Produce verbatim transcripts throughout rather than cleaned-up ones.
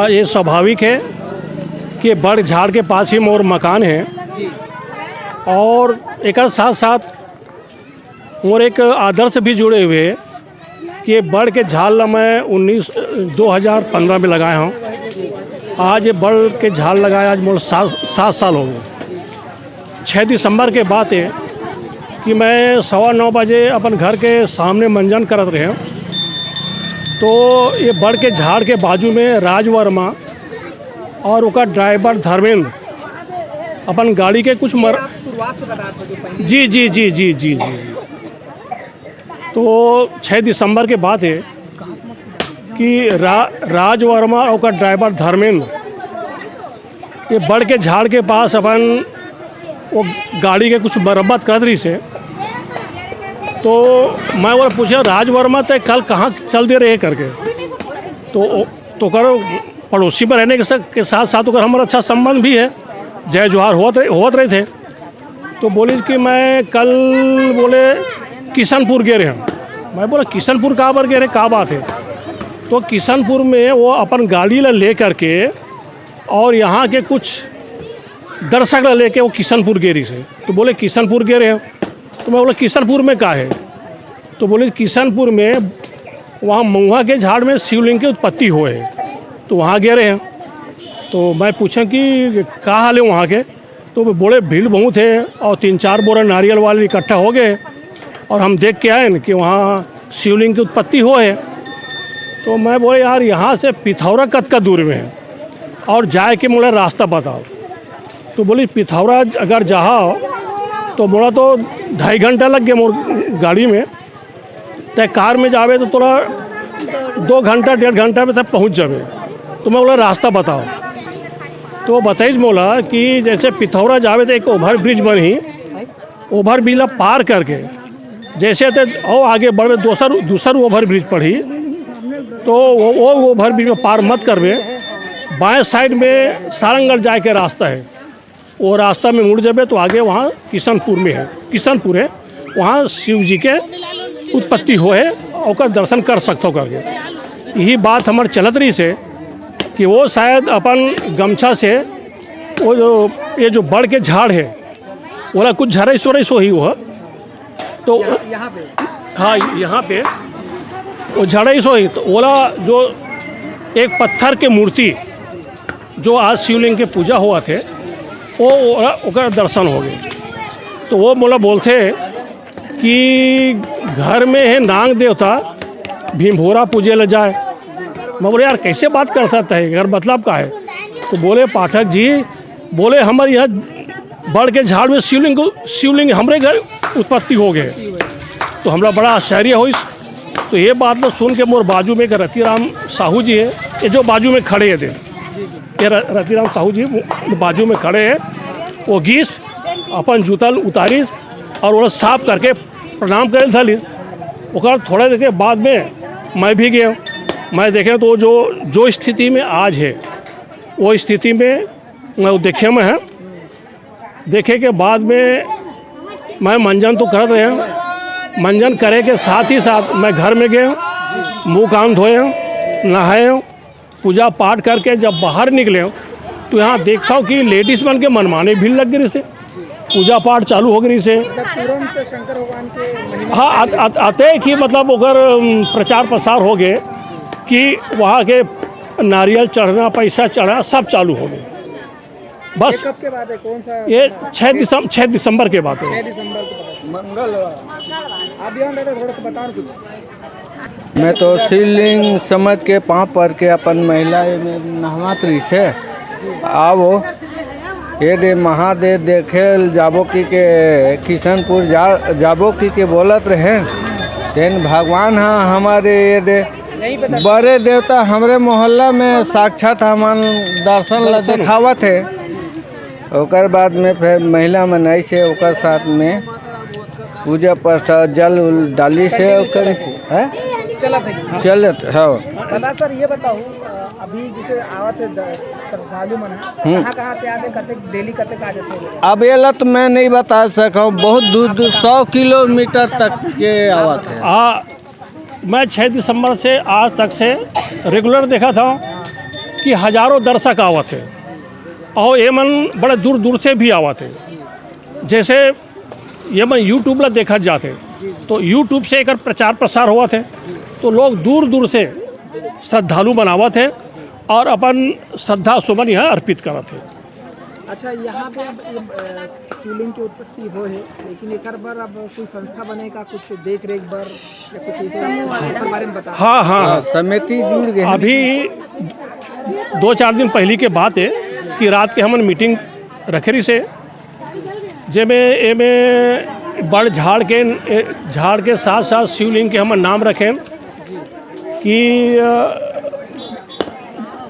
ये स्वाभाविक है कि बड़ झाड़ के पास ही मोर मकान है और एकर साथ साथ मोर एक आदर्श भी जुड़े हुए है कि ये बड़ के झाड़ ला मैं उन्नीस दो हज़ार पन्द्रह में लगाया हूँ। आज ये बड़ के झाड़ लगाए आज मोर सात सात साल हो गए। छः दिसंबर के बात है कि मैं सवा नौ बजे अपन घर के सामने मंजन करत रहे, तो ये बड़ के झाड़ के बाजू में राज वर्मा और ओकर ड्राइवर धर्मेंद्र अपन गाड़ी के कुछ मर जी जी जी जी जी जी तो छः दिसंबर के बात है कि रा, राज वर्मा और ओकर ड्राइवर धर्मेंद्र ये बड़ के झाड़ के पास अपन वो गाड़ी के कुछ मरम्मत करत रहिस हे। तो मैं ओला पूछेंव, "राज वर्मा, तैं कल कहाँ चल दे रहे?" करके। तो ओ, तो ओकर पड़ोसी में रहने के स-, के साथ साथ ओकर हमर अच्छा संबंध भी है, जय जोहार होत रहे, होत रहिथे। तो बोलिस कि मैं कल, बोले, किशनपुर गे रहेंव। मैं बोला, "किशनपुर काबर गे रहे, का बात है?" तो किशनपुर में वो अपन गाड़ी ला ले करके और यहाँ के कुछ दर्शक ला लेके वो किशनपुर गे रहिस हे। तो बोले, "किशनपुर गे रहेंव।" तो मैं बोला, "किशनपुर में का है?" तो बोले, "किशनपुर में वहाँ महुआ के झाड़ में शिवलिंग के उत्पत्ति होए हे, तो वहाँ गे रहेंव।" तो मैं पूछेंव कि का हाल है वहाँ के, तो बोले, "भीड़ बहुत है और तीन चार बोरा नारियल वाले इकट्ठा हो गए और हम देख के आएन कि वहाँ शिवलिंग की उत्पत्ति होए हे।" तो मैं बोले, "यार, यहाँ से पिथौरा कतका दूर में है और जाए के मोला रास्ता बताओ।" तो बोलिस, "पिथौरा अगर जाहव तो मोला तो ढाई घंटा लग गे मोर गाड़ी में, तैं कार में जाबे तो तोला दो घंटा, डेढ़ घंटा में तैं पहुँच जाबे।" तो मैं बोला, "रास्ता बताओ।" तो बताइस मोला कि जैसे पिथौरा जाबे तो एक ओवर ब्रिज बनही, ओवर ब्रिज ला पार करके जैसे तैं अउ आगे बढ़बे, दूसर, दूसर ओवर ब्रिज पड़ही, तो वो, वो ओवर ब्रिज में पार मत करबे, बाएं साइड में सारंगढ़ जाए के रास्ता है, वो रास्ता में मुड़ जाबे तो आगे वहाँ किशनपुर में है, किशनपुर है, वहाँ शिव जी के उत्पत्ति होए हे, ओकर दर्शन कर सकथव करके। यही बात हमर चलत रहिस हे कि वो शायद अपन गमछा से वो जो, ये जो बड़ के झाड़ है, ओला कुछ झरइस वरइस होही वो, तो यहाँ पे? हाँ, यहाँ पे वो झरइस होही, तो ओला जो एक पत्थर के मूर्ति, जो आज शिवलिंग के पूजा होवत हे, वो, ओला, ओकर दर्शन हो गए। तो वो मोला बोलथे कि घर में है नाग देवता, भीमभोरा पूजे ला जाए। मैं बोले, "यार, कैसे बात कर सकता है, अगर मतलब का है?" तो बोले, "पाठक जी," बोले, "हमर यहाँ बड़ के झाड़ में शिवलिंग को, शिवलिंग हमरे घर उत्पत्ति हो गए।" तो हमरा बड़ा आश्चर्य होइस। तो ये बात ला सुन के मोर बाजू में एक रतिराम साहू जी है, ये जो बाजू में खड़े हैं, ये र-, रतिराम साहू जी बाजू में खड़े हैं, वो गीस अपन जूता उतारिस और वो साफ करके प्रणाम करे धलिस। ओकर थोड़ा देर के बाद में मैं भी गए, मैं देखे तो जो, जो स्थिति में आज है, वो स्थिति में मैं देखे में है। देखे के बाद में मैं मंजन तो करत रहे, मंजन करे के साथ ही साथ मैं घर में गए, मुंह कान धोए, नहाए, पूजा पाठ करके जब बाहर निकले, तो यहाँ देखता हूँ कि लेडीज मन के मनमाने भीड़ लग गई से पूजा पाठ चालू हो गई से। मतलब तुरंत शंकर भगवान के महिमा हाँ, अत-, अत-, अते कि मतलब ओकर, अम, प्रचार प्रसार हो गए कि वहाँ के नारियल चढ़ना, पैसा चढ़ना, सब चालू हो गए। बस। ये कब के बात है? कौन सा ये छः दिसंबर, छः दिसंबर के बात है। छः दिसंबर के बात है। मंगलवार। आप भी दादा थोड़ा सा बताओ कुछ। मैं तो शिवलिंग समझ के पाँव पर के अपन महिला एमे नहवात रहिस हे। आवो, ये दे महादेव देखे ल जाबो कि के किशनपुर जा, जाबो कि के बोलत रहे। तेन भगवान हा हमारे ये दे बड़े देवता हमरे मोहल्ला में साक्षात हमन दर्शन ला दर्शन। देखावत हे। ओकर बाद में फिर महिला मन आई से ओकर साथ में पूजा पाठ, जल उल डाली से ओकर, हैं? चलत है। चलत, हाँ। दादा सर, ये बताओ, अ, अभी जैसे आवत है द-, श्रद्धालु मन, हम्म। कहाँ, कहाँ से आते, कते, डेली कते आ जाते हैं? अब ये ला तो मैं नहीं बता सकता हूँ, बहुत दूर दूर, सौ किलोमीटर तक के आवत है। हाँ, मैं छः दिसंबर से आज तक से रेगुलर देखत हँव, कि हजारों दर्शक आवत हे और ये मन बड़े दूर दूर से भी आवत हे। जैसे ये मन YouTube ला देखत जाथे, तो YouTube से एकर प्रचार प्रसार होवत हे, तो लोग दूर दूर से श्रद्धालु मन आवत हे और अपन श्रद्धा सुमन यहाँ अर्पित करत हे। अच्छा, यहाँ पे अब ये, अ, शिवलिंग की उत्पत्ति हो है, लेकिन एकर बर अब कोई संस्था बने का, कुछ देख रेख बर या कुछ ऐसे समूह वाले एकर बारे में बता। हाँ, हाँ, हाँ। समिति जुड़ गए हैं। अभी दो चार दिन पहली के बात है कि रात के हमन मीटिंग रखे रही से, जेमे एमे बड़ झाड़ के, ए, झाड़ के साथ साथ शिवलिंग के हमन नाम रखें कि, अ,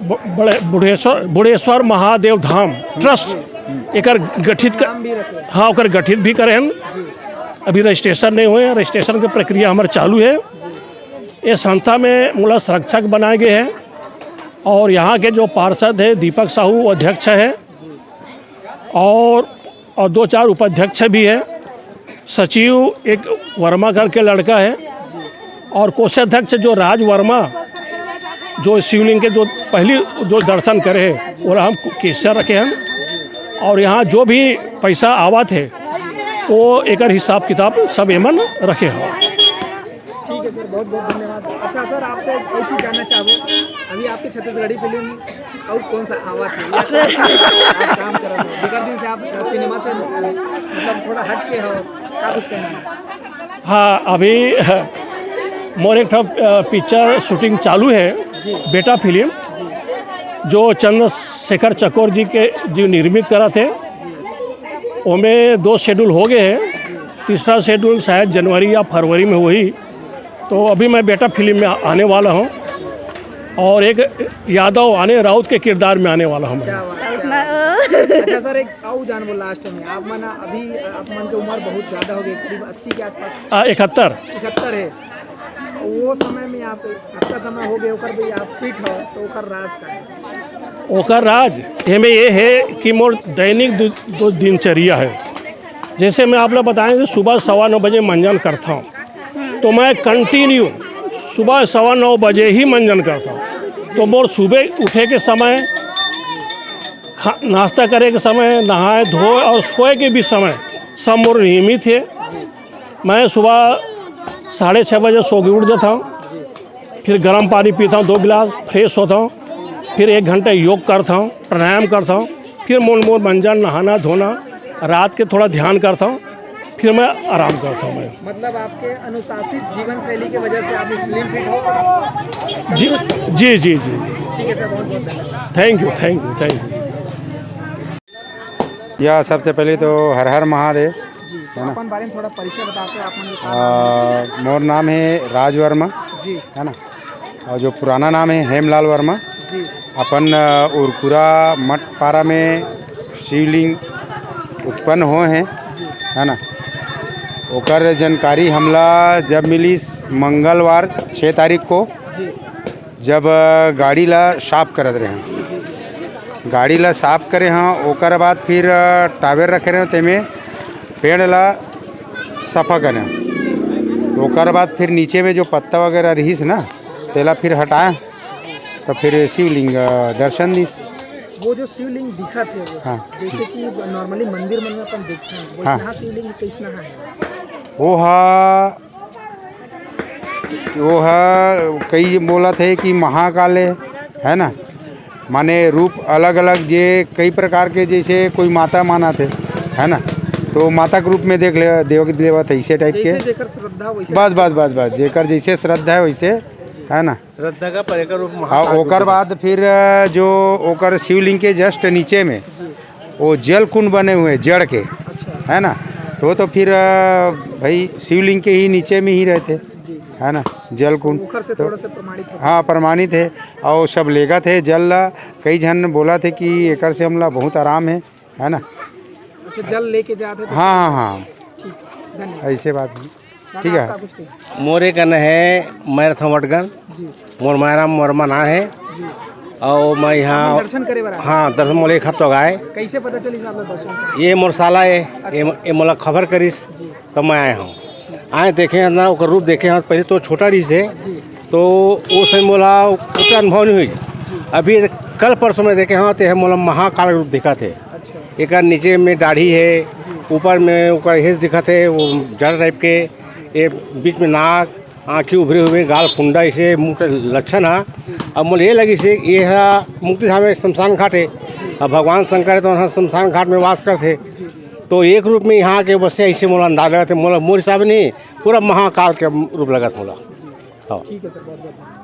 ब-, बड़े बुढ़ेश्वर, बुढ़ेश्वर महादेव धाम ट्रस्ट एकर गठित कर, हाँ, ओकर गठित भी करे हन। अभी रजिस्ट्रेशन नहीं हुए हैं, रजिस्ट्रेशन की प्रक्रिया हमारे चालू है। ये संस्था में मोला संरक्षक बनाए गए हैं और यहाँ के जो पार्षद है दीपक साहू, वो अध्यक्ष है और, और दो चार उपाध्यक्ष भी है। सचिव एक वर्मा करके लड़का है और कोषाध्यक्ष जो राज वर्मा, जो शिवलिंग के जो पहली जो दर्शन करे हैं, वो हम केसर रखे हैं। और यहाँ जो भी पैसा आवत है, वो एकर हिसाब किताब सब एमन रखे हैं। ठीक है सर, बहुत बहुत धन्यवाद। अच्छा सर, आपसे एक ऐसी जानना चाहूँ, अभी आपकी छत्तीसगढ़ी फिल्म और कौन सा आवा थे या कौन सा आप काम कर रहे हो? बिगड़ दिन से आप सिनेमा से, अ, मतलब, थोड़ा हट के हो, क्या कुछ कहना है? हाँ, अभी मोर एक ठो, अ, पिक्चर शूटिंग चालू है, जी। बेटा फिल्म, जी। जो चंद्रशेखर चकोर जी के जो निर्मित करा थे, ओमे दो शेड्यूल हो गए हैं, तीसरा शेड्यूल शायद जनवरी या फरवरी में होही। तो अभी मैं बेटा फिल्म में आने वाला हूँ और एक यादव आने राउत के किरदार में आने वाला हूँ मैं। क्या बात है। अच्छा सर, एक आऊ जानबो लास्ट में, आप मन अभी, आप मन के उम्र बहुत ज्यादा हो गई, करीब अस्सी के आसपास। आ, इकहत्तर। इकहत्तर है। वो समय में आप, आपका समय हो गया, ओकर भी आप फिट हो, तो ओकर राज का है? ओकर राज एमे ये है कि मोर दैनिक दु-, दो दिनचर्या है। जैसे मैं आप लोग बताएं कि सुबह सवा नौ बजे मंजन करता हूँ, तो मैं कंटिन्यू सुबह सवा नौ बजे ही मंजन करता हूँ। तो मोर सुबह उठे के समय, खा-, नाश्ता करे के समय, नहाए धोए और सोए के भी समय सब मोर नियमित है। मैं सुबह साढ़े छः बजे सो के उठ जाता हूँ, फिर गर्म पानी पीता हूँ दो गिलास, फ्रेश होता हूँ, फिर एक घंटा योग करता हूँ, प्राणायाम करता हूँ, फिर मोर मोर मंजन, नहाना धोना, रात के थोड़ा ध्यान करता हूँ, फिर मैं आराम करता हूँ मैं। मतलब आपके अनुशासित जीवन शैली की वजह से आप इस slim fit हो? जी, जी, जी, जी। ठीक है सर, बहुत बहुत धन्यवाद। Thank you, thank you, thank you। या सबसे पहले तो हर हर महादेव, जी, है ना? अपन बारे में थोड़ा परिचय बताते हैं आप मन के। आ, मोर नाम है राज वर्मा, जी। है ना? और जो पुराना नाम है हेमलाल वर्मा। जी। अपन, अ, उरकुरा मठ पारा में शिवलिंग उत्पन्न होए हैं, जी। है ना? ओकर जानकारी हमला जब मिलिस मंगलवार छः तारीख को, जी। जब, अ, गाड़ी ला साफ करत रहे, गाड़ी ला साफ करे हाँ, ओकर बाद फिर, अ, टावेर रखे रहे, तेमे पेड़ ला सफा करे। ओकर बाद फिर नीचे में जो पत्ता वगैरह रहिस ना, तेला फिर हटाए, तो फिर शिवलिंग, अ, दर्शन दिस। वो जो शिवलिंग दिखत हे, वो हाँ। जैसे कि normally मंदिर मन में अपन देखते हैं, वो हाँ। यहाँ शिवलिंग कैसना है? वो हा, वो हा, कई बोलत हे कि महाकाल हे, है ना? माने रूप अलग-अलग, जे कई प्रकार के, जैसे कोई माता मानत हे, है ना? तो माता के रूप में देख ले, देव देवत हे, इसे type के। जैसे जेकर श्रद्धा वैसे। बस, बस, बस, बस, जेकर जैसे श्रद्धा है वैसे, है ना? श्रद्धा का पर एकर रूप हाँ, महाकाल ओकर रूप। बाद फिर, अ, जो ओकर शिवलिंग के just नीचे में जी। वो जल कुंड बने हुए हैं जड़ के, अच्छा। है ना? तो, तो फिर, अ, भाई शिवलिंग के ही नीचे में ही रहते, जी, जी। है ना? जल कुंड। ओकर से तो थोड़ा सा प्रमाणित होता है। हाँ, प्रमाणित है। और सब लेगत है जल ला। कई झन बोलत हे कि एकर से हमला बहुत आराम है, है ना? अच्छा, जल लेके जाते तो हाँ, हाँ, हाँ। ठीक, धन्यवाद। ऐसे बात नहीं। ठीक है। मोर एक कन हे मैरथन वटगन, जी। मोर मायराम वर्मा ना हे। जी। और मैं यहाँ दर्शन करे बर आए? हाँ, दर्शन मोर एक हफ्ता हो गए। कैसे पता चली आप लोग दर्शन? ये मोर साला हे, अच्छा। ये, ये मोला खबर करिस, जी। तो मैं आए हूँ। आए देखे हैं ना, ओकर रूप देखे हैं, पहले तो छोटा रहिस हे, जी। तो वो समय मोला उतना अनुभव नहीं हुई। जी। अभी कल परसों में देखे हंव, ते ह मोला महाकाल रूप दिखत हे। अच्छा। एकर नीचे में दाढ़ी हे, ऊपर में ओकर हेस दिखत हे, वो जड़ टाइप के, ये बीच में नाक, आँखी उभरे हुए, गाल फुंडा, ऐसे मुंह के लक्षण हा। अब मोला ये लगिस हे, ये हा मुक्तिधाम में शमशान घाट हे। अब भगवान शंकर हे तो वहाँ शमशान घाट में वास करथे। तो एक रूप में यहाँ के बसे ऐसे मोला अंदाज लगत हे, मोला मोर हिसाब नहीं, पूरा महाकाल के रूप लगत मोला। हाँ। ठीक है सर, बहुत बहुत धन्यवाद।